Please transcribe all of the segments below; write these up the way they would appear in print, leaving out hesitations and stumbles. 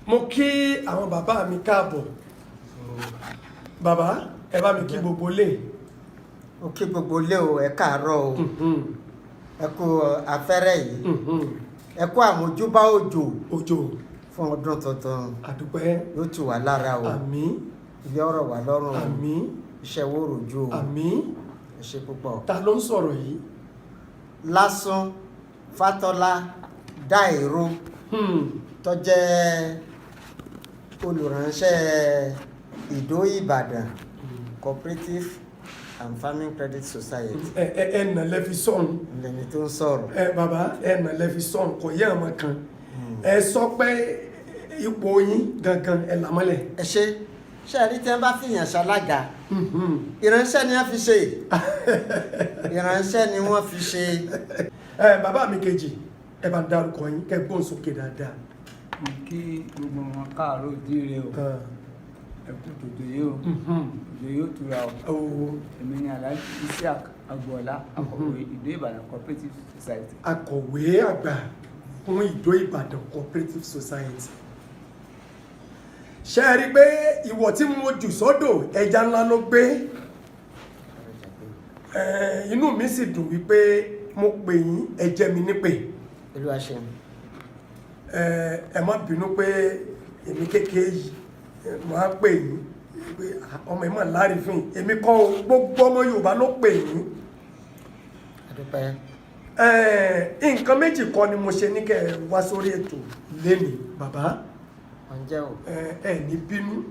Mo kí àwọn bàbá mi káàbọ̀. Bàbá, ẹ bá mi kí gbogbo lè. Ó kí gbogbo ilé o, ẹ káàárọ̀ o, ẹ kú afẹ́rẹ́ yìí, ẹ kú àmójúbá òjò Òjò fún ọdún tuntun. Àdúpẹ́. Yóò tù wá lára o. Àmín. Ilé ọ̀rọ̀ wà lọ́rùn o. Àmín. Iṣẹ́ wo rojú o. Àmín. Ẹ ṣe púpọ̀. Ta ló ń sọ̀rọ̀ yìí? Lásán Fátọ́lá Dáìró, tó jẹ́ olùránṣẹ́ Ìdó Ìbàdàn Cooperative and Farming Credit Society. Ẹ nà lẹ́ fi sọ̀run. Lẹni tó ń sọ̀rọ̀. Ẹ bàbá, ẹ nà lẹ́ fi sọ̀run, kò yẹ ọmọ kan. Ẹ sọ pé ipò yín gangan, ẹ là mọ́lẹ̀. Ẹ ṣe ṣe rí, tí wọ́n bá fìyàn ṣalága, ìránṣẹ́ ni wọ́n fi ṣe, ìránṣẹ́ ni wọ́n fi ṣe. Ẹ bàbá mi kejì, ẹ bá ń dárúkọ yín, kẹ́ gbóhùn sókè dáadáa. Mo kí gbogbo wọn káàárọ̀ oòjíire o. Ẹ kú tòjò yìí o, òjò yóò tura o. Èmi ni Alhaji Isiaq Agboola, akọ̀wé Ìdó Ìbàdàn Cooperative Society. Akọ̀wé àgbà fún Ìdó Ìbàdàn Cooperative Society. Ṣe é rí i pé ìwọ̀ tí mo jù sódò, ẹja ńlá ló gbé? Inú mi sì dùn wípé mo pè yín, ẹ jẹ́ mi nípè. Olúwa ṣeun. Ẹ má bínú pé èmi kékeré yìí mo á pè yín pé ọmọ ẹ̀ mọ̀ lárífín. Èmi kọ́ o, gbogbo ọmọ Yorùbá ló pè yín. Adúpẹ́. Nǹkan méjì kọ́ ni mo ṣe ní kẹ́ ẹ wá sórí ètò lénìí, bàbá. Wọ́n jẹ́ o. Ẹ ní bínú,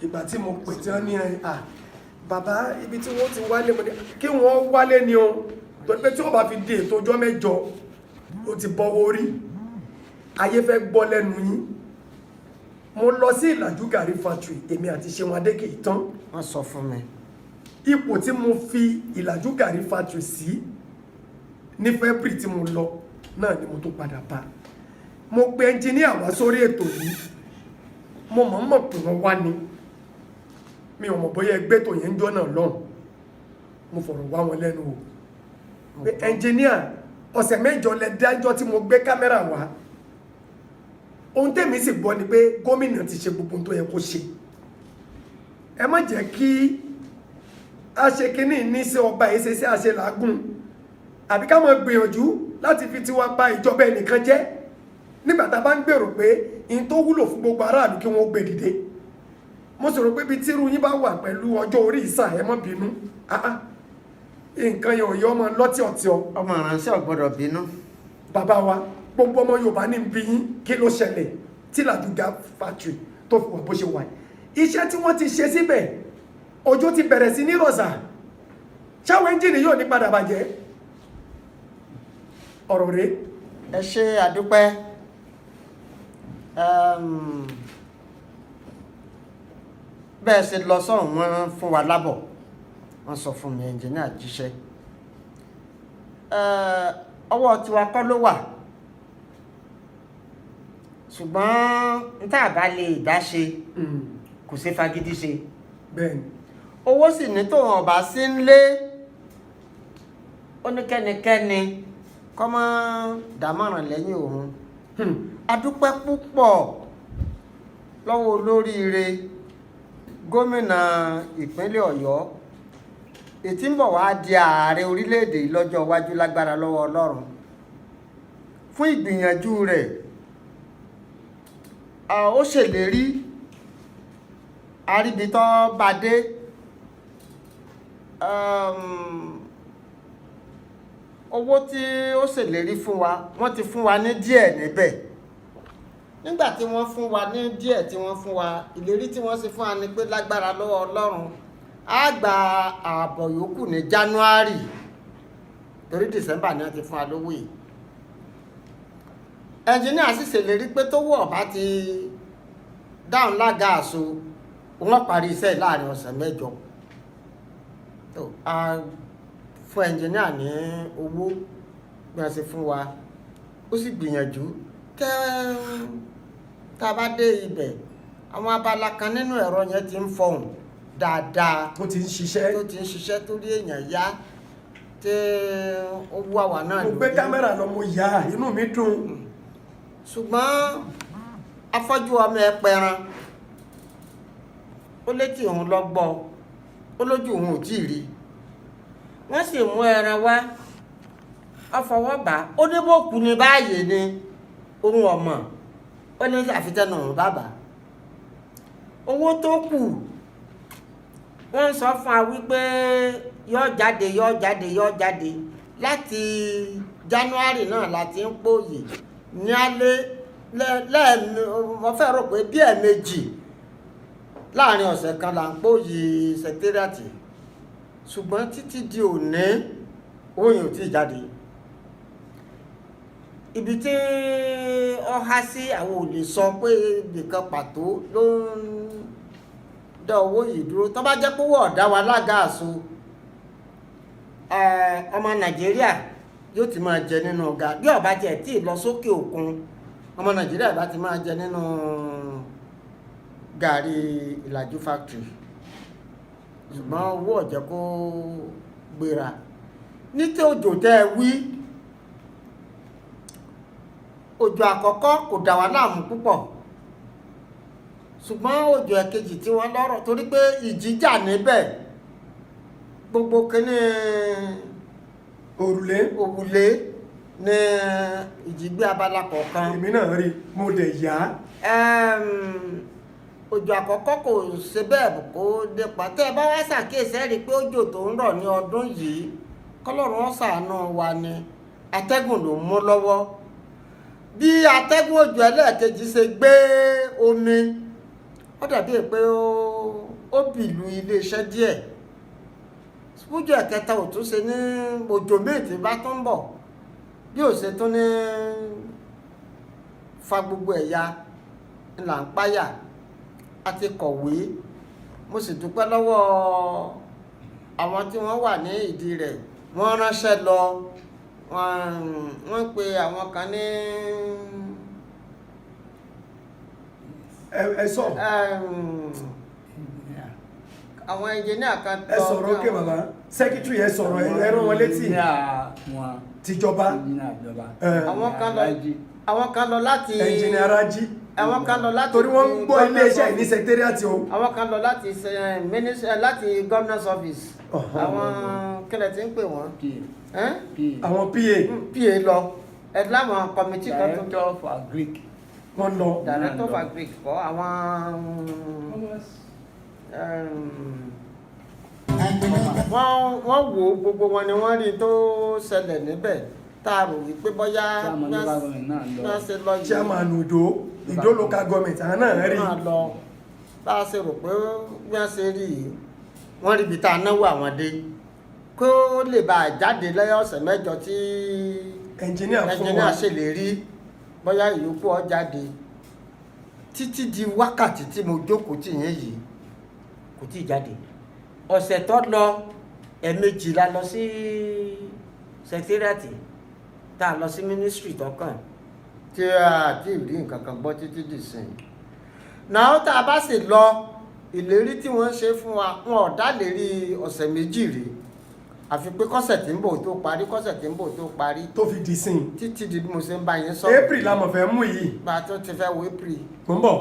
ìgbà tí mo pè tí wọ́n ní ẹ à bàbá, ibi tí wọ́n ti wálé, mo ní kí wọ́n wálé ni o, torí pé tí wọ́n bá fi di ètò ọjọ́ 8, ó ti bọ́wọ́ orí ayé fẹ́ gbọ́ lẹ́nu yín. Mo lọ sí Ìlàjú Gàrí Factory, èmi àti Ṣeun Adékìtán. Wọ́n sọ fún mi. Ipò tí mo fi Ìlàjú Gàrí Factory sí ní February tí mo lọ náà ni mo tún padà bá. Mo pe ẹnjiníà wá sórí ètò yìí, mo mọ̀ọ́mọ̀ pé wọ́n wá ni. Mi ò mọ̀ bóyá ẹgbẹ́ tó yẹn ń jọ́ náà lọ́hùn. Mo fọ̀rọ̀ wá wọn lẹ́nu wò pé, ẹnjiníà, ọ̀sẹ̀ 8 lẹ dájọ́ tí mo gbé kámẹ́rà wá. Ohun tèmi sì gbọ́ ni pé gómìnà ti ṣe gbogbo ohun tó yẹ kó ṣe. Ẹ má jẹ́ kí a ṣe kínní ní sí ọba yìí ṣe sí àṣẹ làágùn, àbí ká máa gbìyànjú láti fi tiwa ba ìjọba ẹnìkan jẹ́ nígbà tá a bá ń gbèrò pé in tó wúlò fún gbogbo aráàlú kí wọ́n gbé dìde. Mo sì rò pé bí tírú yín bá wà pẹ̀lú ọjọ́ orí ìsà, ẹ má bínú. Ah, ah. Nǹkan yẹn ò yọ ọmọ lọ́tí ọ̀tí ọ. Ọmọ ìránṣẹ́ ò gbọ́dọ̀ bínú. Bàbá wa, gbogbo ọmọ Yorùbá ní bí yín, kí ló ṣẹlẹ̀ tí Ìlàjú Gàrí Factory tó fi wà bó ṣe wà yìí? Iṣẹ́ tí wọ́n ti ṣe síbẹ̀, òjò ti bẹ̀rẹ̀ sí ní rọ̀ṣà, ṣáwọn ẹ́ńjìnì yóò ní padà bàjẹ́? Ọ̀rọ̀ rèé. Ẹ ṣe, àdúpẹ́. Bẹ́ẹ̀ ṣe lọ sọ́hùn, wọ́n fún wa lábọ̀, wọ́n sọ fún mi, ẹnjìníà jíṣẹ́. Ọwọ́ tiwa kọ́ ló wà, ṣùgbọ́n n tá a bá lè dá ṣe, kò ṣe fagídí ṣe. Owó sì ní tóun ọba sí ń lé, ó ní kẹ́nikẹ́ni kọ́ mọ́ dámọ̀ràn lẹ́yìn òun. Adúpẹ́ púpọ̀ lọ́wọ́ olóríire gómìnà ìpínlẹ̀ Ọ̀yọ́, ètí ń bọ̀ wá di ààrẹ orílẹ̀-èdè yìí lọ́jọ́ iwájú lágbára lọ́wọ́ Ọlọ́run, fún ìgbìyànjú rẹ̀. Ó ṣèlérí àríbitọ́ bá dé. Owó tí ó ṣèlérí fún wa, wọ́n ti fún wa ní díẹ̀ níbẹ̀. Nígbà tí wọ́n fún wa ní díẹ̀ tí wọ́n fún wa, ìlérí tí wọ́n ṣe fún wa ni pé lágbára lọ́wọ́ Ọlọ́run, á gba ààbọ̀ yòókù ní January, torí December ni wọ́n ti fún wa lówó yìí. Ẹnjìníà sì ṣèlérí pé tówó ọ̀bá ti dáhùn lága àṣọ, wọ́n parí iṣẹ́ yìí láàrin ọ̀sẹ̀ 8. Tó a fún ẹnjìníà ní owó bí wọ́n ṣe fún wa, ó sì gbìyànjú. Tẹ́ tá a bá dé ibẹ̀, àwọn abala kan nínú ẹ̀rọ yẹn ti ń fọhùn. dáadáa, tó ti ń ṣiṣẹ́, tó ti ń ṣiṣẹ́, tó rí èèyàn yá, tí ó wú àwa náà Mo gbé lórí. kámẹ́rà lọ, mo yà á, inú mi dùn. Ṣùgbọ́n afọ́jú ọmọ ẹ pẹran, ó létí òun lọ gbọ́, ó lójú òun ò tíì rí. Wọ́n sì mú ẹran wá, ó fọwọ́ bà á, ó ní bó kú ni báyìí ni òun ọmọ, ó ní àfitẹ́nu òun bàbá. Owó tó kù, wọ́n ń sọ fún wa wípé yóò jáde, yóò jáde, yóò jáde. Láti January náà la ti ń pòyì ní alẹ́ lẹ́ẹ̀mí. Mo fẹ́ rò pé bí ẹ̀ẹ̀mejì láàrin ọ̀sẹ̀ kan là ń pòyì secretariat, ṣùgbọ́n títí di òní, owó yẹn ò tí ì jáde. Ibi tí ó há sí, àwọn ò lè sọ pé ibìkan pàtó ló ń dá owó yìí dúró. Tó bá jẹ́ pé owó ọ̀dá wa lága àṣọ, ọmọ Nàìjíríà yóò ti máa jẹ nínú ọ̀gá. Bí ó bá tiẹ̀ tí ì lọ sókè òkun, ọmọ Nàìjíríà bá ti máa jẹ nínú gàrí Ìlàjú factory, ṣùgbọ́n owó ọ̀jẹ̀ kó gbéra. Ní tí òjò tẹ́ ẹ wí, òjò àkọ́kọ́ kò dà wá láàmú púpọ̀, ṣùgbọ́n òjò ẹ̀kejì tí wọ́n lọ́rọ̀, torí pé ìjì jà níbẹ̀, gbogbo kíní Òrùlé. Òrùlé ní ìjì gbé abala kọ̀ọ̀kan. Èmi náà rí, mo dẹ̀ yá. Òjò àkọ́kọ́ kò ṣe bẹ́ẹ̀ kó dépa. Tẹ́ ẹ bá wá ṣàkíyèsí, ẹ rí i pé òjò tó ń rọ̀ ní ọdún yìí, kọ́lọ́run ó ṣàánú wa ni, atẹ́gùn ló mú lọ́wọ́. Bí atẹ́gùn òjò ẹlẹ́ẹ̀kejì ṣe gbé omi, ó dàbí pé ó bìlù iléeṣẹ́ díẹ̀. Fújò ẹ̀kẹta ò tún ṣe ní òjò míì tí bá tún ń bọ̀, bí ò ṣe tún ní fa gbogbo ẹ̀yà ńlá ń páyà. A ti kọ̀wé, mo sì dúpẹ́ lọ́wọ́ àwọn tí wọ́n wà ní ìdí rẹ̀. Wọ́n ránṣẹ́ lọ, wọ́n pe àwọn kan ní Ẹ sọ. Àwọn ẹnjìníà kan. Ẹ sọ̀rọ̀ òkè, bàbá secretary, ẹ sọ̀rọ̀, ẹ rán wọn létí. Engineer wọn. Tìjọba. Engineer ìjọba. Àwọn kan lọ, àwọn kan lọ láti Engineer Raji. Àwọn kan lọ láti Torí wọ́n ń gbọ́ iléeṣẹ́ ní secretariat o. Àwọn kan lọ láti láti governor's office. Àwọn kílẹ̀ tí ń pè wọ́n. PA. Ẹ́n? PA. Àwọn PA. PA lọ, ẹ láwọn committee kan tó Director for agric. Wọ́n lọ. Director of agric kọ́, àwọn wọ́n wo gbogbo wọn ni wọ́n rí tó ṣẹlẹ̀ níbẹ̀, tá a rò wípé bóyá Chairman local government náà lọ. bí wọ́n ṣe lọ yìí. Chairman Ìdó local government, àwọn náà rí. Náà lọ. Bá a ṣe rò pé bí wọ́n ṣe rí yìí, wọ́n rí ibi tá a náwó àwọn dé, kó lè bá a jáde lẹ́yìn ọ̀sẹ̀ 8 tí Engineer fún ẹnjìníà wa. ṣèlérí bóyá ìyókù ọ jáde. Títí di wákàtí tí mo jókòó tì yín yìí, kò tí ì jáde. Ọ̀sẹ̀ tó lọ, ẹ̀ẹ̀mejì la lọ sí secretariat, tá a lọ sí ministry tó kàn, tí a ti rí nǹkan kan gbọ́ títí dì sìn náà. Tá a bá sì lọ, ìlérí tí wọ́n ṣe fún wa, wọn ò dá lérí ọ̀sẹ̀ 2 rí, àfi pé kọ́sẹ̀ tí ń bọ̀ tó parí, kọ́sẹ̀ tí ń bọ̀ tó parí. Tó fi di sin. Títí di bí mo ṣe ń bá yín sọ̀rọ̀. April la mọ̀ fẹ́ mú yìí. Bá a tún ti fẹ́ wo April. Mo ń bọ̀.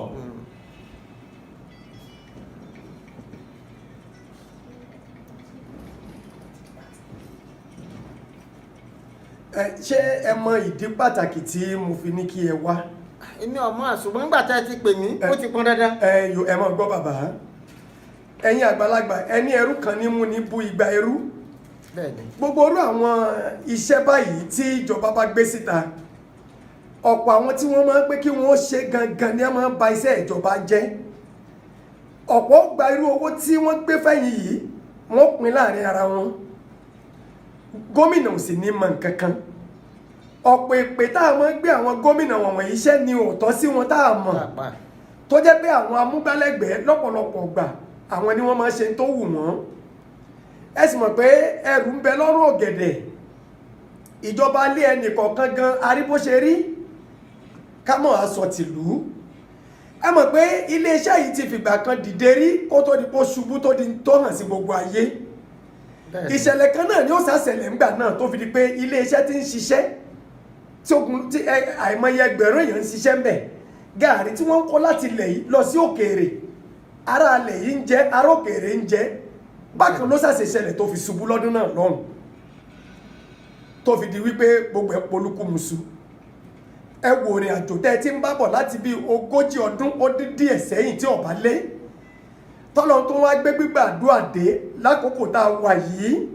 Ẹ ṣé, ẹ mọ ìdí pàtàkì tí mo fi ní kí ẹ wá? Èmi ọmọ, àṣùgbọ́n nígbà tá ẹ ti pè mí, ó ti pọn dandan. Ẹ yo, ẹ mọ gbọ́ bàbá, ẹ̀yin àgbàlagbà, ẹni ẹrú kan ní mú ní bú igba ẹrú. Bẹ́ẹ̀ ni. Gbogbo orú àwọn iṣẹ́ báyìí tí ìjọba bá gbé síta, ọ̀pọ̀ àwọn tí wọ́n máa ń pé kí wọ́n ṣe gangan ni wọ́n máa ń ba iṣẹ́ ìjọba jẹ́. Ọ̀pọ̀ gba irú owó tí wọ́n gbé fẹ́yìn yìí, wọ́n pín láàrin ara wọn, gómìnà ò sì ní mọ nǹkan kan. Ọ̀pọ̀ èpè tá a máa ń gbé àwọn gómìnà wọ̀nyí iṣẹ́ ni òótọ́ sí wọn tá a mọ̀, Pàápàá. tó jẹ́ pé àwọn amúgbálẹ́gbẹ̀ẹ́ lọ́pọ̀lọpọ̀ gbà, àwọn ni wọ́n máa ń ṣe tó wù wọ́n. Ẹ sì mọ̀ pé ẹrù ń bẹ lọ́rùn ọ̀gẹ̀dẹ̀. Ìjọba lé ẹnì kọ̀ọ̀kan gan arí bó ṣe rí, ká mọ̀ aṣọ tìlú. Ẹ mọ̀ pé iléeṣẹ́ yìí ti fìgbà kan dìde rí kó tó di kó ṣubú, tó di tó hàn sí gbogbo ayé. Ìṣẹ̀lẹ̀ kan náà ni ó ṣàṣẹlẹ̀ ńgbà náà tó fi di pé iléeṣẹ́ ti ń ṣiṣẹ́ tí ogun tí àìmọye ẹgbẹ̀rún èèyàn ń ṣiṣẹ́ ń bẹ̀. Gààrí tí wọ́n ń kó láti ilẹ̀ yìí lọ sí òkèèrè, ará ilẹ̀ yìí ń jẹ, ará òkèèrè ń jẹ. Bákan ló ṣàṣẹ ṣẹlẹ̀ tó fi ṣubú lọ́dún náà lọ́hùn, tó fi di wípé gbogbo ẹ̀ polúkúmuṣu. Ẹ wò rìn àjò tẹ́ ẹ ti ń bá bọ̀ láti bí 40 ọdún ó dín díẹ̀ sẹ́yìn tí ọ̀bá lé tọ́lọ́ tó wá gbé gbígbàdúrà dé lákòókò tá a wà yìí.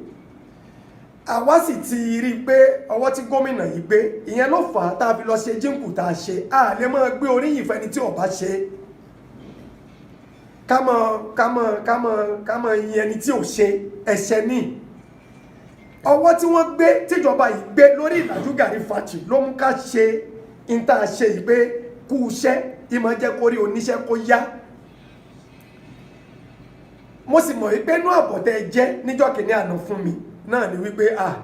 Àwa sì ti rí i pé ọwọ́ tí gómìnà yìí gbé, ìyẹn ló fà á tá a fi lọ ṣe jíǹkù tá a ṣe. A lè máa gbé oríyìn fẹ́ni tí ọba ṣe, ká mọ yin ẹni tí ò ṣe. Ẹ̀ṣẹ̀ ní ọwọ́ tí wọ́n gbé, tíjọba yìí gbé lórí Ìlàjú Gàrí Factory ló mú ká ṣe n tá a ṣe yìí pé kú iṣẹ́ ìmọ̀ jẹ́ kórí oníṣẹ́ kó yá. Mo sì mọ̀ wípé inú àbọ̀tẹ́ jẹ́ níjọ́ kìíní àná fún mi náà ni wípé ah,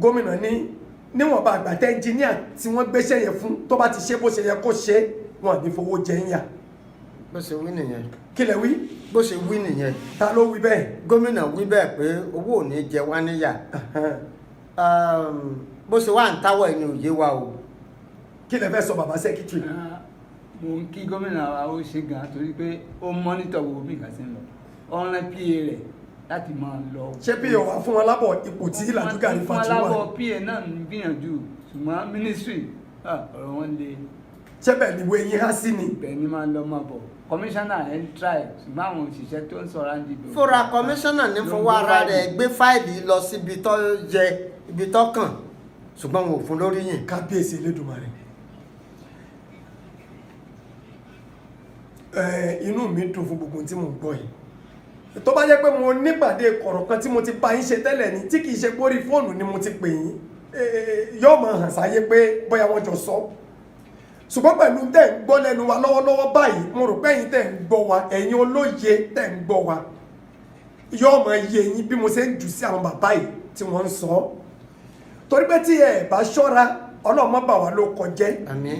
gómìnà ní níwọ̀nba àgbà tẹ́ ẹnjìníà tí wọ́n gbéṣẹ́ yẹn fún tó bá ti ṣe bó ṣe yẹ kó ṣe, wọn ní fowó jẹ ń yà. Bó ṣe wí nìyẹn. Kí lẹ wí? Bó ṣe wí nìyẹn. Ta ló wí bẹ́ẹ̀? Gómìnà wí bẹ́ẹ̀ pé owó ò ní jẹ wá níyà. Bó ṣe wà ń táwọ̀ ẹni òye wa o. Kí lẹ fẹ́ sọ, bàbá secretary? Ah, mo ń kí gómìnà wa, ó ṣe gan torí pé ó monitor gbogbo bí nǹkan ṣe ń lọ. Ó rán PA rẹ̀ láti máa lọ. Ṣé PA wà fún wọn lábọ̀ ipò tí Ìlàjú Gàrí Fún Factory wà? alábọ̀ PA náà ń gbìyànjú, ṣùgbọ́n ministry, ah, ọ̀rọ̀ wọn le. Ṣé bẹ́ẹ̀ ni ìwé yín há sí ni? Ibẹ̀ ni máa ń lọ máa bọ̀. Kọmíṣánná ẹ̀ ń try, ṣùgbọ́n àwọn òṣìṣẹ́ tó ń sọ̀rọ̀ àǹdí ibẹ̀. Fúnra kọmíṣánná ní fọwọ́ ara rẹ̀ gbé fáìlì lọ síbi tó yẹ, ibi tó kàn, ṣùgbọ́n wọn ò fún lórí yìn. Kábíyèsí Elédùmarè! Inú mi dùn fún gbogbo ohun tí mò ń gbọ́ yìí. Tó bá jẹ́ pé mo nípàdé kọ̀rọ̀ kan tí mo ti bá yín ṣe tẹ́lẹ̀ ni, tí kìí ṣe pórí fóònù ni mo ti pè yín, yóò máa hàn sáyé pé bóyá wọ́n jọ sọ. Ṣùgbọ́n pẹ̀lú tẹ́ ń gbọ́ lẹ́nu wa lọ́wọ́lọ́wọ́ báyìí, mo rò pé ẹ̀yin tẹ́ ń gbọ́ wa, ẹ̀yin olóye tẹ́ ń gbọ́ wa, yóò máa yé yín bí mo ṣe ń jù sí àwọn bàbá yìí tí wọ́n ń sọ. Torí pé tí ẹ bá ṣọ́ra, Ọlọ́run má bà wá ló kọjẹ́. Àmín.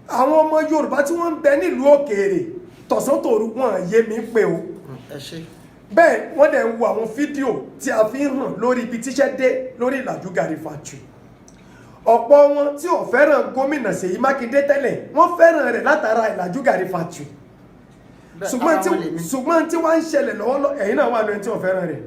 Àwọn ọmọ Yorùbá tí wọ́n ń bẹ nílùú òkèèrè, tọ̀sán tòru wọn yé mi pé o. Ẹ ṣe. Bẹ́ẹ̀ wọ́n dẹ̀ ń wo àwọn fídíò tí a fi ń hàn lórí ibi tíṣẹ́ dé lórí Ìlàjú Gàrí Factory. Ọ̀pọ̀ wọn tí ò fẹ́ràn gómìnà Ṣèyí Mákindé tẹ́lẹ̀, wọ́n fẹ́ràn rẹ̀ látara Ìlàjú Gàrí Factory. Ṣùgbọ́n tí Ara wọn lèmi. Ṣùgbọ́n tí wọ́n ń ṣẹlẹ̀ lọ́wọ́lọ́wọ́, ẹ̀yin náà wà lóyún tí ò fẹ́ràn rẹ̀.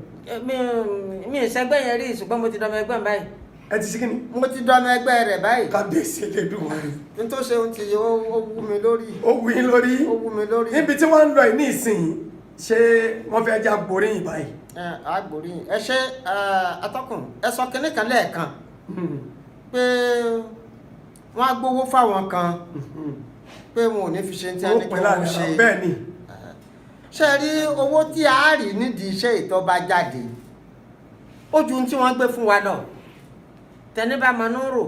Mi ì sẹ́gbẹ́ yẹn rí, ṣùgbọ́n mo ti dọ́mọ ẹgbẹ́ mi báyìí. Ẹ ti ṣe kí ni? Mo ti dọ́mọ ẹgbẹ́ rẹ̀ báyìí. Kábíyèsí Elédùmarè! N tó ṣe ohun ti ó wú mi lórí. Ó wù yín lórí. Ó wú mi lórí. Níbi tí wọ́n ń lọ yìí ní ìsìn, ṣé wọ́n fẹ́ já gboríyìn báyìí? Ẹ àgbòrí, ẹ ṣe. Atọ́kùn, ẹ sọ kinní kan lẹ́ẹ̀kan pé wọ́n á gbowó fáwọn kan pé wọn ò ní fi ṣe ní tí a Ó ní kí pín wọ́n láàrin ṣe. ara bẹ́ẹ̀ ni. Ṣe rí owó tí a rí nídìí iṣẹ́ ìtọ́ba jáde, Ó ju ohun tí wọ́n gbé fún wa lọ. Tẹni bá mọ núrò.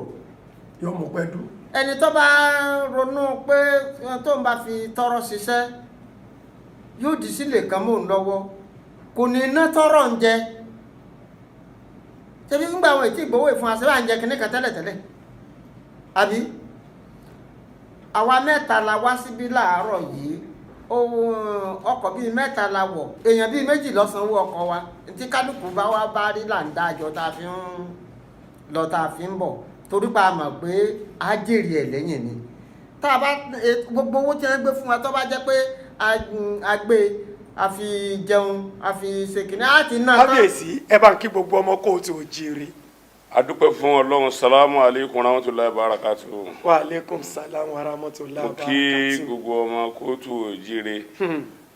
Yóò mọ̀ pẹ́ dùn. Ẹni tó bá ronú pé tó ń bá fi tọrọ ṣiṣẹ́ yóò di sílè kan mò ń lọ́wọ́, kò ní iná tọrọ ń jẹ. Ṣebí ńgbà àwọn ètí ìgbowó ìfún àṣẹ bá ń jẹ kinní kan tẹ́lẹ̀tẹ́lẹ̀, àbí àwa mẹ́ta la wá síbí láàárọ̀ yìí? Ọkọ̀ bíi mẹ́ta la wọ̀, èèyàn bíi méjì ló sanwó ọkọ̀ wa. Tí kálukú bá wá bá rí là ń dájọ́ tá a fi ń lọ, tá a fi ń bọ̀, torí pa a mọ̀ pé á jèrè ẹ̀ lẹ́yìn ni. Tá a bá gbogbo owó tí wọ́n gbé fún wa, tó bá jẹ́ pé a gbé a fi jẹun, a fi ṣe kìnìún, á ti ná tán. Kábíyèsí, ẹ bá ń kí gbogbo ọmọ kóòtù òjìrì. Adúpẹ́ fún Ọlọ́run. Salamu aleykum rahmatulahi barakatu. Wa aleykum salam wa rahmatulah. Mo kí gbogbo ọmọ kóòtù òjíire.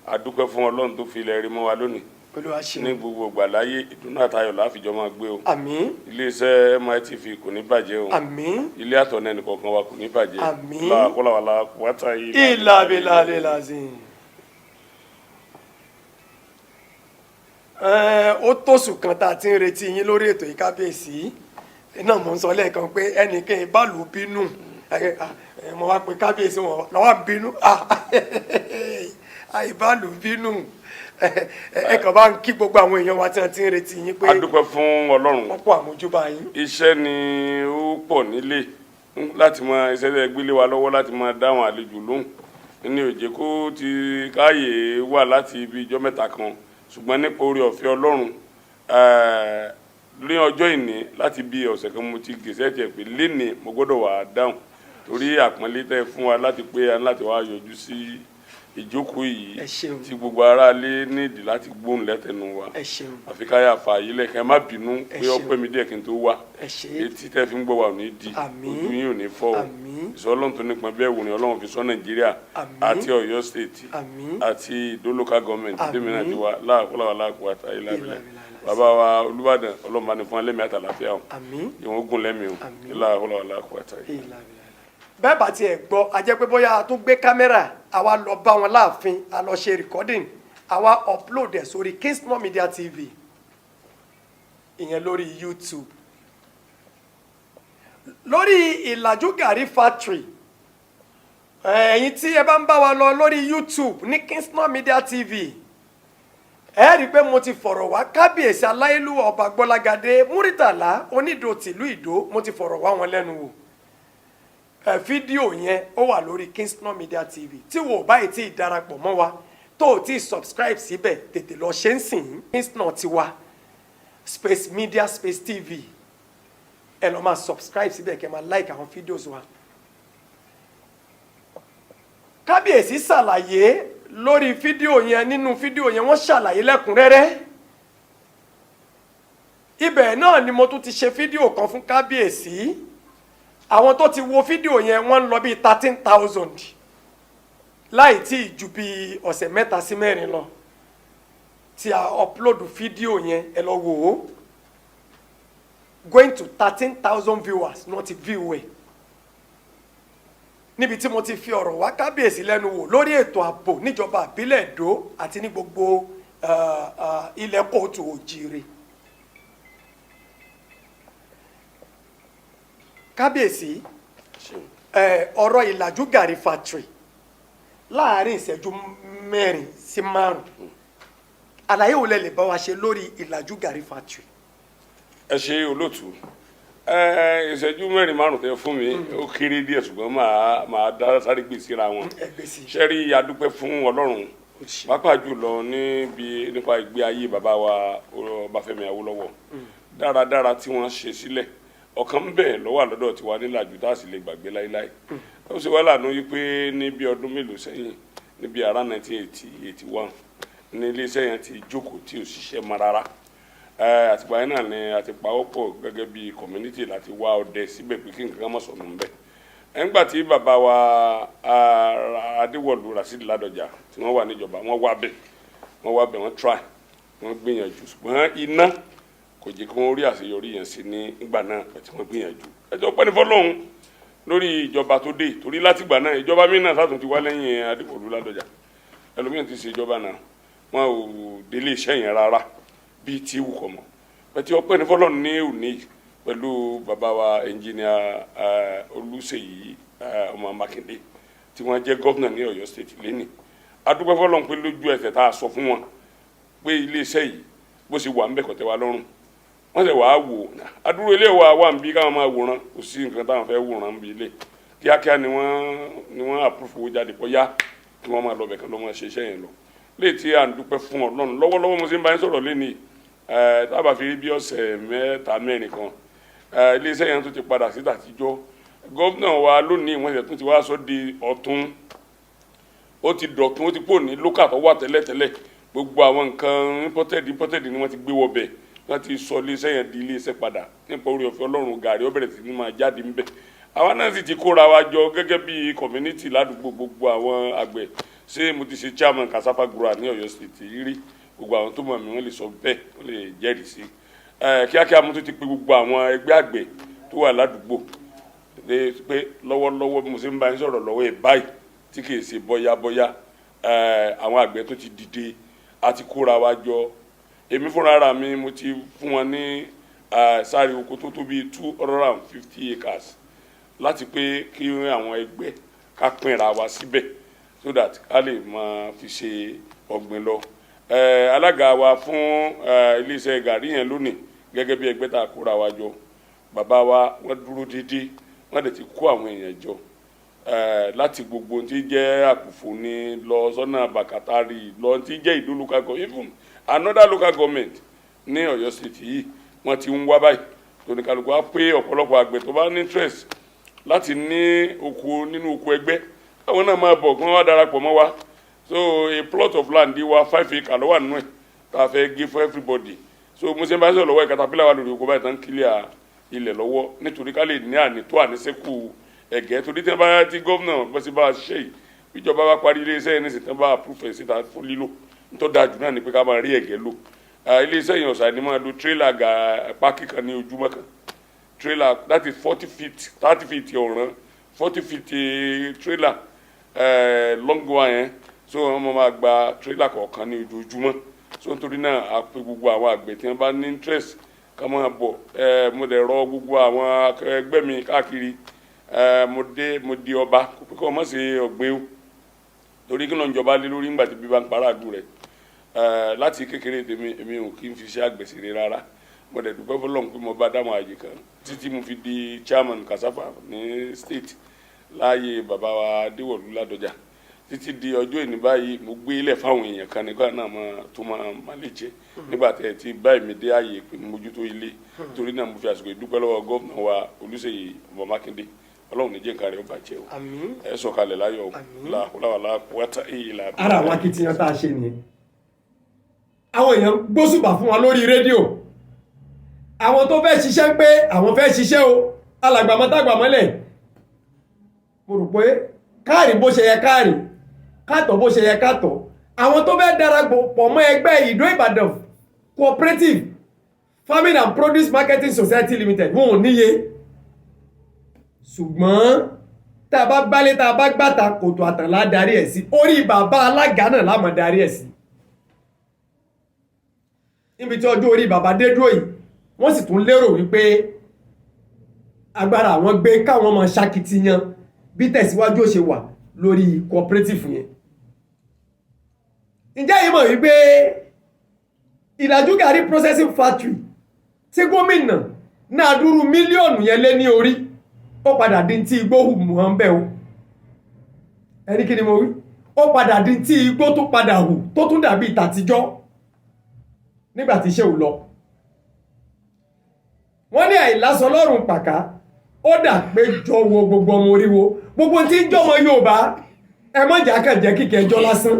Adúpẹ́ fún Ọlọ́run tó fi ilẹ̀ rí mọ́ wa lónìí. Olúwa ṣeun. Ní gbogbo ìgbà láyé, ìdùnnú àtayọ̀ láfijọ́ máa gbé o. Àmín. Iléeṣẹ́ MITV kò ní bàjẹ́ o. Àmín. Ilé àtọ̀nà ẹnìkọ̀ọ̀kan wa kò ní bàjẹ́. Àmín. Láàkúlà wàtá yìí. Ìlà bìlà lè. Ó tóṣù kan tá a ti ń retí yín lórí ètò yìí, kábíyèsí. Náà mò ń sọ lẹ́ẹ̀kan pé ẹnìkan ìbálò bínú. Mo wá pé kábíyèsí wọn lọ́wọ́ bínú. Àìbálò bínú. Ẹ kàn bá ń kí gbogbo àwọn èèyàn wa tí wọ́n ti ń retí yín pé Adúpẹ́ fún Ọlọ́run. wọ́n kó àmójúbà yín. Iṣẹ́ ni ó pọ̀ nílé láti máa iṣẹ́ tẹ́ gbélé wa lọ́wọ́ láti máa dáhùn àlejò lóhùn. Ní òjé kó ti káàyè wà láti ibi ijọ́ mẹ́ta kan, ṣùgbọ́n nípa oore ọ̀fẹ́ Ọlọ́run, ní ọjọ́ ìní láti bí ọ̀sẹ̀ kan mo ti gèsè tiẹ̀ pé lénìí mo gbọ́dọ̀ wà á dáhùn, torí àpọ́nlé tẹ́ fún wa láti pé a ní láti wá yọjú sí ìjókòó yìí Ẹ ṣeun. tí gbogbo aráalé nídìí láti gbóhùn lẹ́tẹ̀nu wa. Ẹ ṣeun. Àfi káyà fààyè lẹ́kàn, ẹ má bínú Ẹ pé ó ṣeun. pẹ́ mi díẹ̀ kí n tó wá. Ẹ ṣe. Etí tẹ́ fi ń gbọ́ wa ò ní di, Àmín. ojú yín ò ní fọ́ o. Àmín. Ìsọ Ọlọ́run tó nípọn bẹ́ẹ̀ wò ni Ọlọ́run fi sọ Nàìjíríà Àmín. àti Ọ̀yọ́ State Àmín. àti Ìdó Local Government Àmín. tèmi náà ti wá láàkúlà láàkú àtàyè lábẹ́lẹ̀. Ìlà, ìlà, ìlà. Bàbá wa Olúbàdàn, Ọlọ́run bá ní fún alẹ́mí àtàlàfíà o. Àmín. Ìwọ̀n ogun lẹ́mí o. Àmín. Láàkúlà láàkú àtàyè. Ìlà, ìlà, ìlà. Bẹ́ẹ̀ bá tiẹ̀ gbọ́, a jẹ́ pé bóyá a tún gbé kámẹ́rà, àwa lọ bá wọn láàfin, a lọ ṣe recording, àwa upload ẹ̀ sórí Kingston Media TV, ìyẹn lórí YouTube, lórí Ìlàjú Gàrí Factory. Ẹ̀yin tí ẹ bá ń bá wa lọ lórí YouTube ní Kingston Media TV, ẹ rí i pé mo ti fọ̀rọ̀ wá kábíyèsí aláyélúwà Ọba Gbọ́lágadé Múrítàlá Onídò tìlú Ìdó, mo ti fọ̀rọ̀ wá wọn lẹ́nu wò. Ẹ fídíò yẹn ó wà lórí Kingston Media TV. Tí wò báyìí tí ì darapọ̀ mọ́ wa, tó o tí ì subscribe síbẹ̀, tètè lọ ṣe ń sìn. Kingston ti wa Space Media Space TV, ẹ lọ máa subscribe síbẹ̀, kẹ́ máa like àwọn videos wa. Kábíyèsí ṣàlàyé lórí fídíò yẹn. Nínú fídíò yẹn, wọ́n ṣàlàyé lẹ́kùnrẹ́rẹ́. Ibẹ̀ náà ni mo tún ti ṣe fídíò kan fún kábíyèsí. Àwọn tó ti wo fídíò yẹn, wọ́n ń lọ bíi 13,000 láì tí ì ju bíi ọ̀sẹ̀ 3 sí 4 lọ tí a upload fídíò yẹn. Ẹ lọ wò ó, going to 13,000 viewers náà ti view ẹ̀, níbi tí mo ti fi ọ̀rọ̀ wá kábíyèsí lẹ́nu wò lórí ètò ààbò níjọba ìbílẹ̀ Èdó àti ní gbogbo ilẹ̀ kóòtù òjìrè. Kábíyèsí, ọ̀rọ̀ Ìlàjú Gàrí Factory, láàárín ìṣẹ́jú 4 sí 5, àlàyé wo lẹ lè bá wa ṣe lórí Ìlàjú Gàrí Factory? Ẹ ṣe, olóòtú. Ẹ ìṣẹ́jú 4 5 tẹ fún mi, ó kéré díẹ̀, ṣùgbọ́n màá dá sáré gbè síra wọn. Ẹ gbé sí. Ṣe rí, adúpẹ́ fún Ọlọ́run, pàápàá jùlọ níbi nípa ìgbé ayé bàbá wa Ọbáfẹ́mi Awólọ́wọ̀ dáradára tí wọ́n ṣe sílẹ̀. Ọ̀kan ń bẹ ló wà lọ́dọ̀ tiwa nílàjú tá a sì lè gbàgbé láéláé. Ó ṣe wá lànà yí pé ní bí ọdún mélòó sẹ́yìn, níbi àrà 1980 81, ní iléeṣẹ́ yẹn ti jókòó tí ò ṣiṣẹ́ mọ́ rárá. Àtìgbà yẹn náà ni a ti pawọ́pọ̀ gẹ́gẹ́ bí community láti wá ọdẹ síbẹ̀ pé kí nǹkan má sọnù ńbẹ̀. Ẹ̀ńgbà tí bàbá wa Adéwọ̀lú Rasheed Ládọjà tí wọ́n wà níjọba, wọ́n wá bẹ̀, wọ́n wá bẹ̀, wọ́n try, wọ́n gbìyànjú, ṣùgbọ́n iná kò jẹ́ kí wọ́n rí àṣeyọrí yẹn sí ní ìgbà náà tí wọ́n gbìyànjú. Ẹjọ́ pẹ́ ní fọlọ́hún lórí ìjọba tó dé, torí látìgbà náà ìjọba míì náà sátún ti wá lẹ́yìn Adéwọ̀lú Ládọjà, ẹlòmíràn ti ṣe ìjọba náà, wọn ò délé iṣẹ́ yẹn rárá bíi tí wù kọ́ mọ́ pẹ̀tí. Ọpẹ́ ní fọlọ́run ní òní pẹ̀lú bàbá wa ẹnjìnìà Olúṣèyí ọmọ Mákindé tí wọ́n jẹ́ gómìnà ní Ọ̀yọ́ State lẹ́nìí. Adúpẹ́ fọlọ́run pé lójú ẹsẹ̀ tá a sọ fún wọn pé iléeṣẹ́ yìí bó ṣe wà ń bẹ̀ kò tẹ́ wa lọ́rùn, wọ́n sì wàá wò adúrú ilé wa wà ń bí káwọn máa wòran. Kò sí nǹkan táwọn fẹ́ wòran ń bí ilé. Kíákíá ni wọ́n approve owó jáde pọ̀ yá kí wọ́n máa lọ bẹ̀ kí wọ́n máa ṣe iṣẹ́ yẹn lọ léè tí à ń dúpẹ́ fún Ọlọ́run lọ́wọ́lọ́wọ́. Mo ṣe ń bá yín sọ̀rọ̀ lẹ́nìí, tábà fi rí bí ọ̀sẹ̀ 3 4 kan, iléeṣẹ́ yẹn tó ti padà sí tàtijọ́. Gómìnà wa lónìí, wọ́n ṣe tún ti wá sọ di ọ̀tún, ó ti dọ̀tún, ó ti pò ní local tó wà tẹ́lẹ̀tẹ́lẹ̀. Gbogbo àwọn nǹkan imported imported ni wọ́n ti gbé wọbẹ̀, wọ́n ti sọ iléeṣẹ́ yẹn di iléeṣẹ́ padà. Nípa orí ọ̀fẹ́ Ọlọ́run, gàrí ó bẹ̀rẹ̀ sí ní máa jáde ńbẹ̀. Àwa náà sì ti kóra wa jọ gẹ́gẹ́ bí community ládùúgbò, gbogbo àwọn àgbẹ̀. Ṣé mo ti ṣe chairman cassava grower ní Ọ̀yọ́ State rí, gbogbo àwọn tó mọ̀ mí, wọ́n lè sọ bẹ́ẹ̀, wọ́n lè jẹ́rìí sí ẹ. Kíákíá mo tún ti pe gbogbo àwọn ẹgbẹ́ àgbẹ̀ tó wà ládùúgbò pé lọ́wọ́lọ́wọ́ bí mo ṣe ń bá yín sọ̀rọ̀ lọ́wọ́ ẹ̀ báyìí, tí kì í ṣe bọ́yá bọ́yá, àwọn àgbẹ̀ tó ti dìde àti kóra wa jọ. Èmi fúnra ara mi, mo ti fún wọn ní sáré oko tó tó bíi 250 acres láti pé kí àwọn ẹgbẹ́ ká pínra wa síbẹ̀ so that ká lè máa fi ṣe ọ̀gbìn lọ. Alága wa fún iléeṣẹ́ gàrí yẹn lónìí, gẹ́gẹ́ bí ẹgbẹ́ tá a kóra wa jọ, bàbá wa, wọ́n dúró déédéé, wọ́n dẹ̀ ti kó àwọn èèyàn jọ. Láti gbogbo ohun tí jẹ́ Àkùfò ní lọ sọ́nà Bàkátàrí lọ tí jẹ́ Ìdó local government, even another local government ní Ọ̀yọ́ State yìí, wọ́n ti ń wá báyìí. Tóníkàlùkù á pé ọ̀pọ̀lọpọ̀ àgbẹ̀ tó bá ní interest láti ní oko nínú oko ẹgbẹ́, káwọn náà máa bọ̀ kí wọ́n wá darapọ̀ mọ́ wa. So a plot of land wa, 5 acre ló wà nínú ẹ̀ tá a fẹ́ give for everybody. So mo ṣe ń bá sọ̀rọ̀ lọ́wọ́, caterpillar wà lórí oko báyìí tán, clear ilẹ̀ lọ́wọ́, nítorí ká lè ní ànító àníṣẹ́kù ẹ̀gẹ́, torí tí wọ́n bá tí gómìnà bá ṣe bá a ṣiṣẹ́ yìí, ìjọba bá parí iléeṣẹ́ yẹn nísìnyí, tí wọ́n bá approve ẹ̀ síta fún lílò, nítorí dáa jù náà ni pé ká máa rí ẹ̀gẹ́ lò. Iléeṣẹ́ yẹn ọ̀sà ni máa lo tírélà gà pákí kan ní ojúmọ́ kan. Trailer, that is 40 feet, 30 feet ọ̀ràn, 40 feet trailer, long one yẹn. So wọ́n máa gba trailer kọ̀ọ̀kan ní ojoojúmọ́. So nítorí náà, a pe gbogbo àwọn àgbẹ̀ tí wọ́n bá ní interest ká máa bọ̀. Mo dẹ̀ rọ gbogbo àwọn ẹgbẹ́ mi káàkiri. Mo dé, mo di ọba, kò pé kí wọ́n má ṣe ọ̀gbìn o, torí kí ló ń jọba lé lórí ńgbà tí bí bá ń para àdú rẹ̀. Láti kékeré tèmi, èmi ò kí n fi iṣẹ́ àgbẹ̀ ṣeré rárá. Mo dẹ̀ dúpẹ́ fọlọ́run pé mo bá dáhùn àyè kan títí mo fi di chairman cassava ní state láàyè bàbá wa Adéwọ̀lú Ládọjà títí di ọjọ́ ìní báyìí. Mo gbé ilẹ̀ fáwọn èèyàn kan nígbà náà, máa tó máa má lè jẹ nígbà tẹ̀ tí báyìí mi dé ààyè pé mo mójútó ilé. Torí náà, mo fi àsìkò ìdúpẹ́ lọ́wọ́ gómìnà wa Olúṣèyí ọmọ Mákindé. Ọlọ́run ní jẹ́ nǹkan rẹ̀ ó bàjẹ́ o. Àmín. Ẹ sọ̀kalẹ̀ láyọ̀ o. Àmín. Làwàlà wàtá ìlà. Ara àwọn akitiyan tá a ṣe nìyẹn. Àwọn èèyàn gbósùbà fún wa lórí rédíò. Àwọn tó fẹ́ ṣiṣẹ́ pé àwọn fẹ́ ṣiṣẹ́ o, alàgbàmọ́tàgbàmọ́lẹ̀, mo rò pé káàrí bó ṣe yẹ káàrí kátọ̀, bó ṣe yẹ kátọ̀. Àwọn tó fẹ́ darapọ̀ pọ̀ mọ́ ẹgbẹ́ Ìdó Ìbàdàn Cooperative Farming and Produce Marketing Society Limited, wọn ò níye, ṣùgbọ́n tá a bá gbálé, tá a bá gbàtà, kòtò àtànlá darí ẹ̀ sí orí bàbá alága náà lámọ̀ darí ẹ̀ sí. Níbi tí ọjọ́ orí bàbá dé dúró yìí, wọ́n sì tún lérò wípé agbára àwọn gbé káwọn máa ṣakitiyan bí tẹ̀síwájú ó ṣe wà lórí cooperative yẹn. Ǹjẹ́ yìí mọ̀ wípé Ìlàjú Gàrí processing factory tí gómìnà náà dúró mílíọ̀nù yẹn lé ní orí, ó padà di tí igbó hù mọ́ ń bẹ́ o? Ẹni kí ni mo wí? Ó padà di tí igbó tó padà hù, tó tún dàbí ìtàtijọ́ nígbà tí iṣẹ́ ò lọ. Wọ́n ní àìlásọ lọ́rùn pàká, ó dà pé jọ wo gbogbo ọmọ oríwo, gbogbo tí ń jọmọ Yorùbá, ẹ má jà kàn jẹ́ kíkẹ́ ẹjọ́ lásán.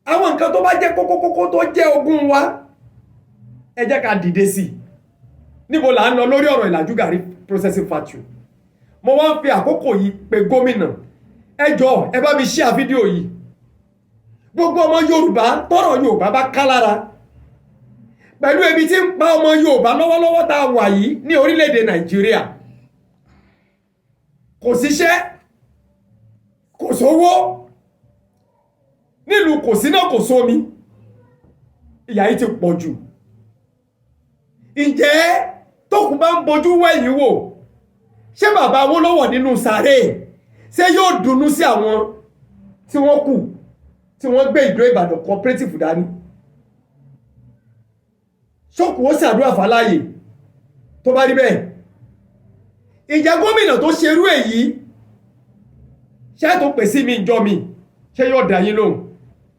Àwọn nǹkan tó bá jẹ́ kókókókó tó jẹ́ ogún wa, ẹ jẹ́ ká dìde sí i. Níbo là ń lọ lórí ọ̀rọ̀ Ìlàjú Gàrí processing factory? Mo wá ń fi àkókò yìí pe gómìnà. Ẹ jọ̀ọ́, ẹ bá mi share fídíò yìí. Gbogbo ọmọ Yorùbá tọ́rọ̀ Yorùbá bá ká lára pẹ̀lú ebi tí ń pa ọmọ Yorùbá lọ́wọ́lọ́wọ́ tá a wà yìí ní orílẹ̀-èdè Nàìjíríà, kò síṣẹ́, kò sówó nílùú, kò síná, kò sómi, ìyà yìí ti pọ̀ jù. Ǹjẹ́ tókù bá ń bojú wẹ̀yìn wò, ṣé bàbá Awólọ́wọ̀ nínú sàárè, ṣé yóò dunnú sí àwọn tí wọ́n kù tí wọ́n gbé Ìdó Ìbàdàn Cooperative dání? Ṣókù ó ṣàdúrà fáláyè tó bá rí bẹ́ẹ̀? Ìjẹ́ gómìnà tó ṣerú èyí, ṣé tó pè sí mi ìjọ mi, ṣé yóò dá yín lóhùn?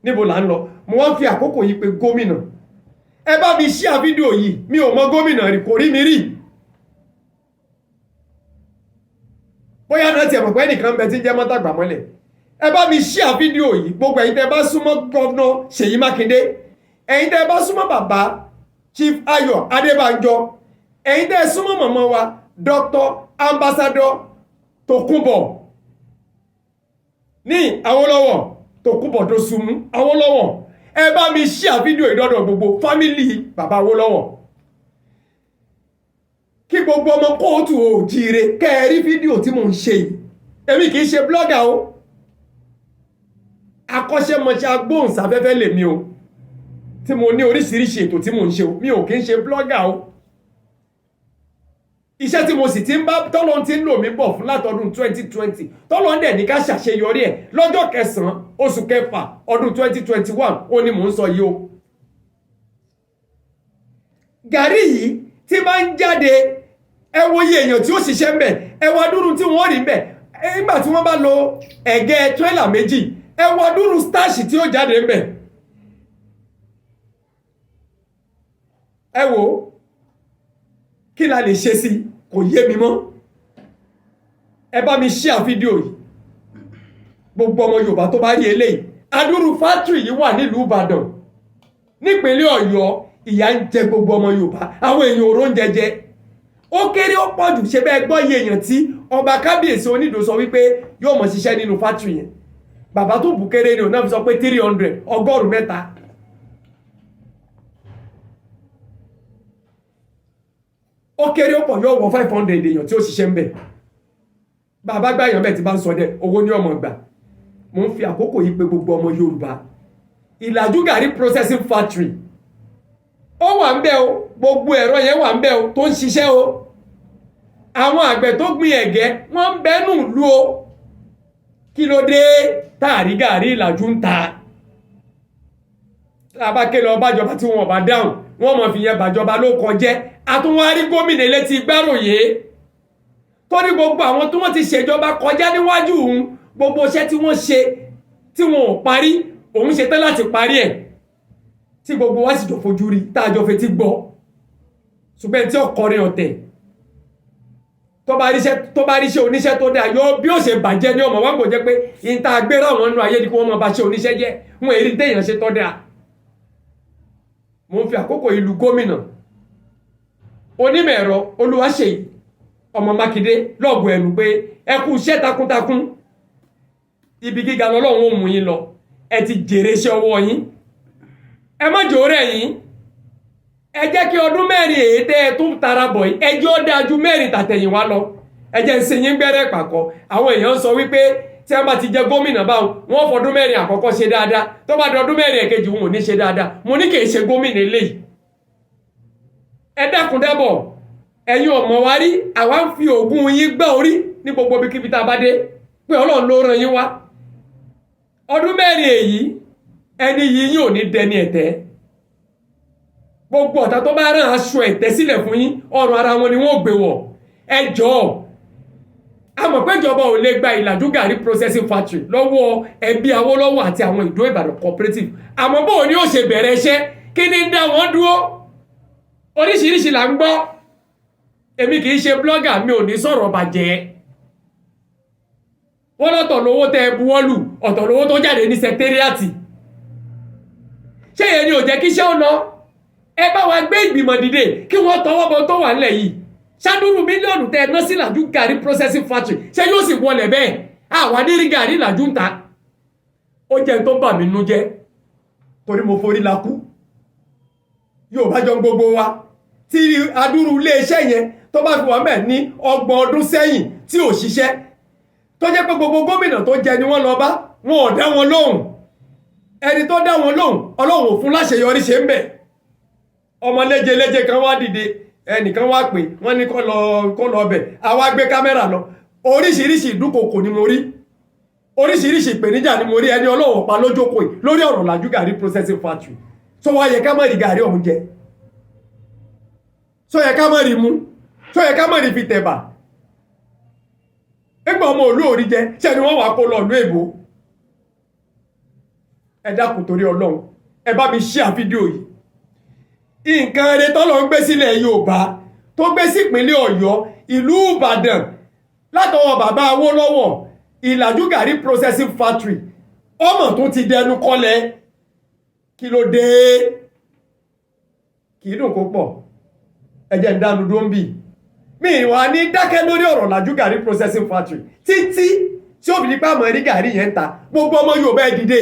Níbo là ń lọ? Mo wá ń fi àkókò yìí pé gómìnà. Ẹ bá mi share fídíò yìí. Mi ò mọ gómìnà rí, kò rí mi rí. Bóyá náà tiẹ̀ mọ̀ pé ẹnìkan bẹ tí ń jẹ́ mọ́tàgbà mọ́lẹ̀. Ẹ bá mi share fídíò yìí. Gbogbo ẹ̀yin tẹ́ bá súnmọ́ Governor Ṣèyí Mákindé, ẹ̀yin tẹ́ bá súnmọ́ bàbá Chief Ayọ̀ Adébánjọ, ẹ̀yin tẹ́ súnmọ́ màmá wa Dr. Ambassador Tòkunbọ̀ ní Awólọ́wọ̀, Tòkunbọ̀ tó sunmú Awólọ́wọ̀, ẹ bá mi share fídíò ìdọ́dọ̀ gbogbo family bàbá Awólọ́wọ̀, kí gbogbo ọmọ kóòtù òjìire kẹ́ẹ̀rí fídíò tí mò ń ṣe yìí. Èmi kì í ṣe blogger o, akọ́ṣẹ́mọṣẹ́ agbóhùnsáfẹ́fẹ́ lèmi o, tí mo ní oríṣiríṣi ètò tí mò ń ṣe o. Mi ò kì í ṣe blogger o. Iṣẹ́ tí mo sì ti ń bá tọ́lọ́ ti ń lò mí bọ̀ fún látọdún 2020, tọ́lọ́ ń dẹ̀ ní ká ṣàṣeyọrí ẹ̀ lọ́jọ́ kẹsàn-án oṣù kẹfà ọdún 2021, ó ní mò ń sọ yìí o. Gàrí yìí tí bá ń jáde, ẹ wo iye èèyàn tí ó ṣiṣẹ́ ń bẹ̀, ẹ wá dúró tí wọ́n rí ń bẹ̀. Nígbà tí wọ́n bá lo ẹ̀gẹ́ tírélà 2, ẹ wo adúrú starch tí ó jáde ń bẹ̀. Ẹ wo kí la lè ṣe sí, kò yé mi mọ́. Ẹ bá mi share fídíò yìí, gbogbo ọmọ Yorùbá tó bá rí eléyìí. Adúrú fátìrì yìí wà nílùú Ìbàdàn, nípínlẹ̀ Ọ̀yọ́. Ìyà ń jẹ gbogbo ọmọ Yorùbá, àwọn èèyàn òró ń jẹjẹ. Ó kéré ó pọ̀ jù, ṣe bẹ́ẹ̀ gbọ́ iye èèyàn tí ọba kábíyèsí Onídòó sọ wípé yóò mọ̀ ṣiṣẹ́ nínú fátìrì yẹn. Bàbá tó bù kéré ni òun náà fi sọ pé 300, 300. Ó kéré ó pọ̀ yóò wọ 500 èèyàn tí ó ṣiṣẹ́ ń bẹ̀. Bàbá gbà èèyàn bẹ́ẹ̀ ti bá ń sọ dẹ owó ní ọmọ gbà. Mo ń fi àkókò yìí pé gbogbo ọmọ Yorùbá, Ìlàjú Gàrí processing factory ó wà ń bẹ̀ o, gbogbo ẹ̀rọ yẹn wà ń bẹ̀ o tó ń ṣiṣẹ́ o. Àwọn àgbẹ̀ tó gbin ẹ̀gẹ́ wọ́n ń bẹ́nu ìlú o. Kí ló dé táàrí gàrí Ìlàjú ń ta? Tá a bá ké lọ bájọba tí wọn ò bá dáhùn, wọn mọ̀ fi yẹn bàjọba ló kọjẹ́. Àtúnwárí gómìnà létí Gbáròyé tó ní gbogbo àwọn tí wọ́n ti ṣèjọba kọjá níwájú òun, gbogbo iṣẹ́ tí wọ́n ṣe tí wọn ò parí, òun ṣe tán láti parí ẹ̀, tí gbogbo wa sì jọ fojú rí, tá a jọ fetí gbọ́. Ṣùgbọ́n tí ọkọrin ọ̀tẹ̀ tó bá ríṣẹ́ oníṣẹ́ tó dáa yọ bí ó ṣe bàjẹ́ ní ọmọ wa, kò jẹ́ pé ìta agbéra àwọn nínú ayé ni kí wọ́n máa bá ṣe oníṣẹ́ jẹ́, wọn èrí téèyàn ṣe tó dáa. Mo ń fi àkókò ìlú gómìnà onímọ̀ ẹ̀rọ Olúwaṣèyí ọmọ Mákindé lọ́gùn ẹnu pé ẹ kú iṣẹ́ takuntakun, ibi gíga lọ́lọ́run ó mú yín lọ, ẹ ti jèrè iṣẹ́ ọwọ́ yín, ẹ má jò rẹ̀ yín. Ẹ jẹ́ kí ọdún 4 èyí tẹ́ ẹ tún tara bọ̀ yìí, ẹ jẹ́ ó dáa ju 4 tàtẹ̀yìnwá lọ. Ẹ jẹ́ ń sin yín gbẹ́rẹ́ pàkọ́. Àwọn èèyàn sọ wípé tí wọ́n bá ti jẹ gómìnà báwọn, wọ́n fọdún 4 àkọ́kọ́ ṣe dáadáa, tó bá dọdún 4 ẹ̀kejì wọn ò ní ṣe dáadáa. Mo ní kì í ṣe gómìnà eléyìí. Ẹ dákun dábọ̀, ẹ̀yin ọmọ wa rí, àwa ń fi ògùn yín gbá orí ní gbogbo ibikíbi tá a bá dé pé Ọlọ́run ló rán yín wá. Ọdún 4 èyí ẹni yìí yín ò ní dẹni ẹ̀tẹ́. Gbogbo ọ̀tá tó bá rán aṣọ ẹ̀tẹ́ sílẹ̀ fún yín, ọrùn ara wọn ni wọ́n gbé wọ̀. Ẹ jọ̀ọ́, a mọ̀ pé ìjọba ò lè gba Ìlàjú Gàrí processing factory lọ́wọ́ ẹbí Awólọ́wọ̀ àti àwọn Ìdó Ìbàdàn cooperative, àmọ́ bóun ni ó ṣe bẹ̀rẹ̀ iṣẹ́, kí ni ń dá wọn dúró? Oríṣiríṣi là ń gbọ́. Èmi kì í ṣe blogger, mi ò ní sọ̀rọ̀ bàjẹ́. Wọ́n lọ́tọ̀ lówó tẹ́ ẹ buwọ́lù, ọ̀tọ̀ lówó tó jáde ní sẹkítẹ́rìàtì. Ṣé ìyẹn ni ò jẹ́ kíṣẹ́ ó lọ? Ẹ bá wa gbé ìgbìmọ̀ dìde kí wọ́n tọwọ́ bọ tó wà nílẹ̀ yìí. Ṣádúrú mílíọ̀nù tẹ́ ẹ ná sí Ìlàjú Gàrí processing factory, ṣé yóò sì wọlé bẹ́ẹ̀? Àwa ní rí gàrí Ìlàjú ń ta. Ó jẹ́ tó bà mí nú jẹ́ torí mo forí la kú. Yorùbá jọ gbogbo wa tí adúrú iléeṣẹ́ yẹn tó bá fi wà mẹ́ ní 30 ọdún sẹ́yìn tí ò ṣiṣẹ́, tó jẹ́ pé gbogbo gómìnà tó jẹ ni wọ́n lọ bá, wọn ò dá wọn lóhùn. Ẹni tó dá wọn lóhùn, Ọlọ́run ò fún láṣeyọrí ṣe ń bẹ̀. Ọmọ léjeléje kan wá dìde, ẹnìkan wá pè wọ́n ní kó lọ bẹ̀, àwa gbé kámẹ́rà lọ. Oríṣiríṣi ìdúkokò ni mo rí, oríṣiríṣi ìpèníjà ni mo rí. Ẹni Ọlọ́run pa lójókòó yìí lórí ọ̀rọ̀ Ìlàjú Gàrí processing factory. Tó wá yẹ ká má rí gàrí ọ̀hún jẹ, tó yẹ ká má rí mu, tó yẹ ká má rí fi tẹ̀bà. Nígbà ọmọ òlú òrí jẹ, ṣé ni wọ́n wàá kó lọ ìlú èbó? Ẹ dákun torí Ọlọ́run, ẹ bá mi share fídíò yìí. Nǹkan eré tọ́lọ̀ ń gbé sílẹ̀ Yorùbá tó gbé sí ìpínlẹ̀ Ọ̀yọ́, ìlú Ìbàdàn, látọwọ́ bàbá Awólọ́wọ̀, Ìlàjú Gàrí processing factory ọmọ tó ti dẹnu kọlẹ̀. Kí ló dé? Kì í dùn kó pọ̀. Ẹ jẹ́ ń dánu dúró ń bì. Mi wà ní dákẹ́ lórí ọ̀rọ̀ Ìlàjú Gàrí processing factory títí tí ó fi nípa àmọ́ rí gàrí yẹn ń ta. Gbogbo ọmọ Yorùbá ẹ dìde.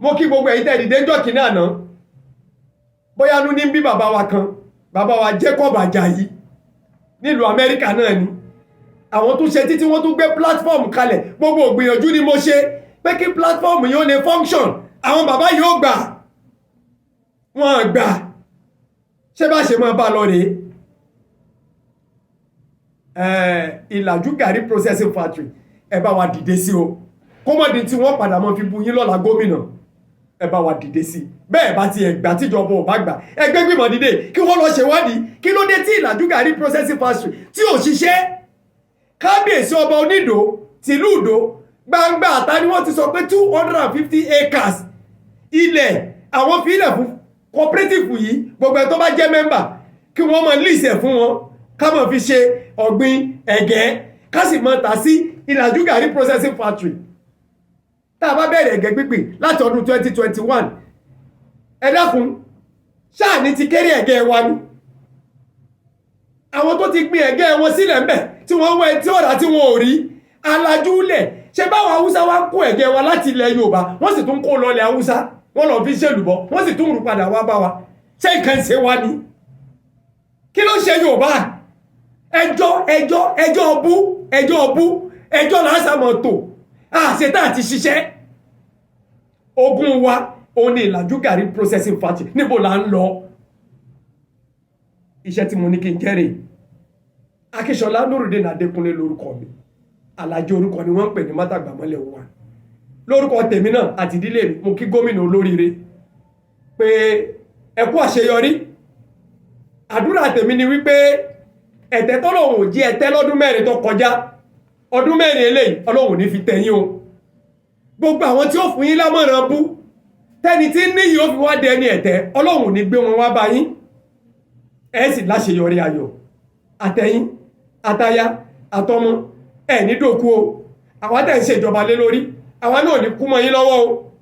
Mo kí gbogbo ẹ̀yin tẹ́ dìde ńjọ́ kìíní àná. Bóyá nú ní bí bàbá wa kan, bàbá wa Jacob Ajayi nílùú Amẹ́ríkà náà ni. Àwọn tó ṣe títí wọ́n tún gbé platform kalẹ̀. Gbogbo ògbìyànjú ni mo ṣe pé kí platform yìí ó lè function. Àwọn bàbá yìí ó gbà, wọ́n gbà. Ṣé bá ṣe máa bá lọ rèé? Ìlàjú Gàrí processing factory, ẹ bá wa dìde sí o, kó mọ̀ di tí wọ́n padà mọ́ fi bu yín lọ́la gómìnà. Ẹ bá wa dìde sí. Bẹ́ẹ̀ bá ti ẹ̀gbà tíjọba ò bá gbà, ẹgbẹ́ gbìmọ̀ dìde kí wọ́n lọ ṣèwádìí kí ló dé tí Ìlàjú Gàrí processing factory tí ò ṣiṣẹ́. Kábíyèsí ọba Onídòó Tìlú Ìdó gbangba àta ni wọ́n ti sọ pé 250 acres ilẹ̀ àwọn fi ilẹ̀ fún cooperative yìí. Gbogbo ẹ̀ tó bá jẹ́ member, kí wọ́n máa lease ẹ̀ fún wọn, ká máa fi ṣe ọ̀gbìn ẹ̀gẹ́, ká sì máa tà sí Ìlàjú Gàrí Processing Factory. Tá a bá bẹ̀rẹ̀ ẹ̀gẹ́ gbígbìn láti ọdún 2021, ẹ dákun, ṣáà ní ti kéré ẹ̀gẹ́ wa ni? Àwọn tó ti gbin ẹ̀gẹ́ wọn sílẹ̀ ńbẹ̀ tí wọ́n wẹ́ tí ọ̀rá tí wọn ò rí alájúlẹ̀ ṣe. Báwọn Haúsá wá kó ẹ̀gẹ́ wa láti ilẹ̀ Yorùbá, wọ́n sì tún kó lọlẹ̀ Haúsá, wọ́n lọ fi ṣèlùbọ́, wọ́n sì tún rú padà wá bá wa. Ṣé nǹkan ṣe wá ni? Kí ló ṣe Yorùbá? Ẹjọ́, ẹjọ́, ẹjọ́ ọbú, ẹjọ́ ọbú, ẹjọ́ làásàmọ̀ tó àṣetá àti ṣiṣẹ́. Ogún wa òun ni Ìlàjú Gàrí Processing Factory. Níbo là ń lọ? Iṣẹ́ tí mo ní kí n jẹ́rìí. Akíṣọlá Nurudeen Adékúnlé lórúkọ mi. Alájẹ orúkọ ni wọ́n ń pè ní mátàgbàmọ́lẹ̀ wa. Lórúkọ tèmi náà àti ìdílé mi, mo kí gómìnà olóríire pé ẹ kú àṣeyọrí. Àdúrà tèmi ni wípé ẹ̀tẹ́ tọ́lọ́hun ò jí ẹ̀tẹ́ lọ́dún 4 tó kọjá, ọdún 4 eléyìí, Ọlọ́hun ò ní fi tẹ̀yìn o. Gbogbo àwọn tí ó fún yín lámọ̀ràn bú tẹ́ni tí níyì ó fi wá dẹni ẹ̀tẹ́, Ọlọ́hun ò ní gbé wọn wá bá yín. Ẹ sì láṣeyọrí ayọ̀, àtẹ̀yìn, àtaya, àtọmọ, ẹ ní dòkú o. Àwa tẹ̀ ń ṣèjọba lé lórí, àwa náà ní kú mọ́ yín lọ́wọ́ o.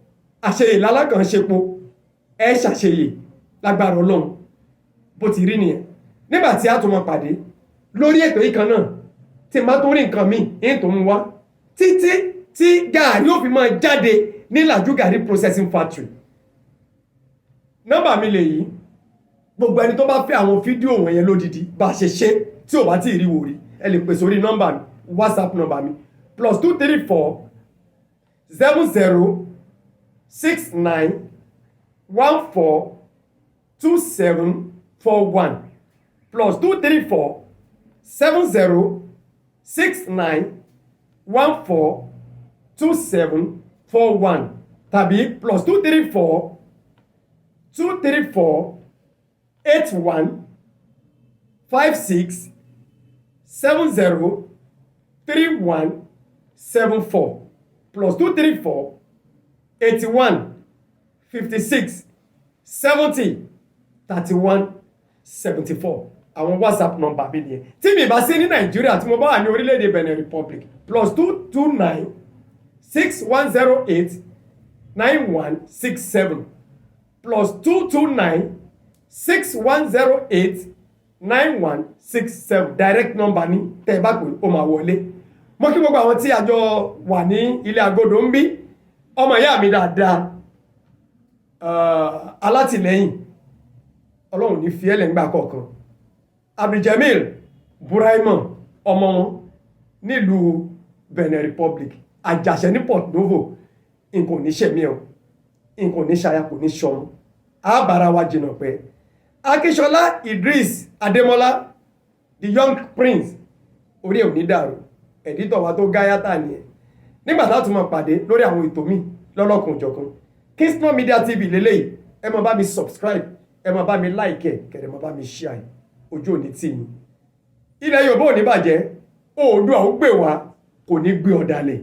Àṣeyè lálákàn ṣepo, ẹ ṣàṣeyè lágbára Ọlọ́run. Bó ti rí nìyẹn. Nígbà tí a tún máa pàdé lórí ètò yìí kan náà, tí n bá tún rí nǹkan míì ń tó ń wá títí tí gàárì ó fi máa jáde ní Làjú Gàrí Processing Factory. Nọ́mbà mi lè yí. Gbogbo ẹni tó bá fẹ́ àwọn fídíò wọ̀nyẹn lódìdí bá a ṣe ṣe, tí ò bá tí ì rí wò rí, ẹ lè pè sórí nọ́mbà mi, WhatsApp nọ́mbà mi, +234 70 69 14 27 41, +234 70 69 14 27 41, tàbí +234 234 81 56 70 31 74, +234 81 56 70 31 74. Àwọn WhatsApp number mi nìyẹn. Tí mi bá sí ní Nàìjíríà, tí mo bá wà ní orílẹ̀-èdè Benin Republic, +229 6108 9167, +229 6108 9167. Direct number ni, tẹ́ ẹ bá pè, ó máa wọlé. Mo kí gbogbo àwọn tí a jọ wà ní ilé agodo ń bí, ọmọ ìyá mi dáadáa, alátìlẹ́yìn, Ọlọ́run ní fi ẹlẹ́ ńgbà kọ̀ọ̀kan, Abduljamil Buraimo, ọmọ wọn nílùú Benin Republic, Àjàṣẹ́ ní Port Novo. Nǹkan ò ní ṣẹ̀mí ẹ̀ o, nǹkan ò ní ṣaya, kò ní ṣọmọ, á bára wa jìnnà pẹ́. Akíṣọlá Idris Adémọ́lá, the young prince, orí ẹ̀ ò ní dàrú. Editor wa tó gáyàtà nìyẹn. Nígbà tá a tún máa pàdé lórí àwọn ètò míì lọ́lọ́kan òjọ̀kan, Kingston Media TV lélẹ́yìí. Ẹ máa bá mi subscribe, ẹ máa bá mi like ẹ, kẹ̀rẹ̀ máa bá mi share ẹ. Ojú òní tì yín. Ilẹ̀ Yorùbá ò ní bàjẹ́. Oòduà ó gbè wá, kò ní gbé ọ̀dàlẹ̀.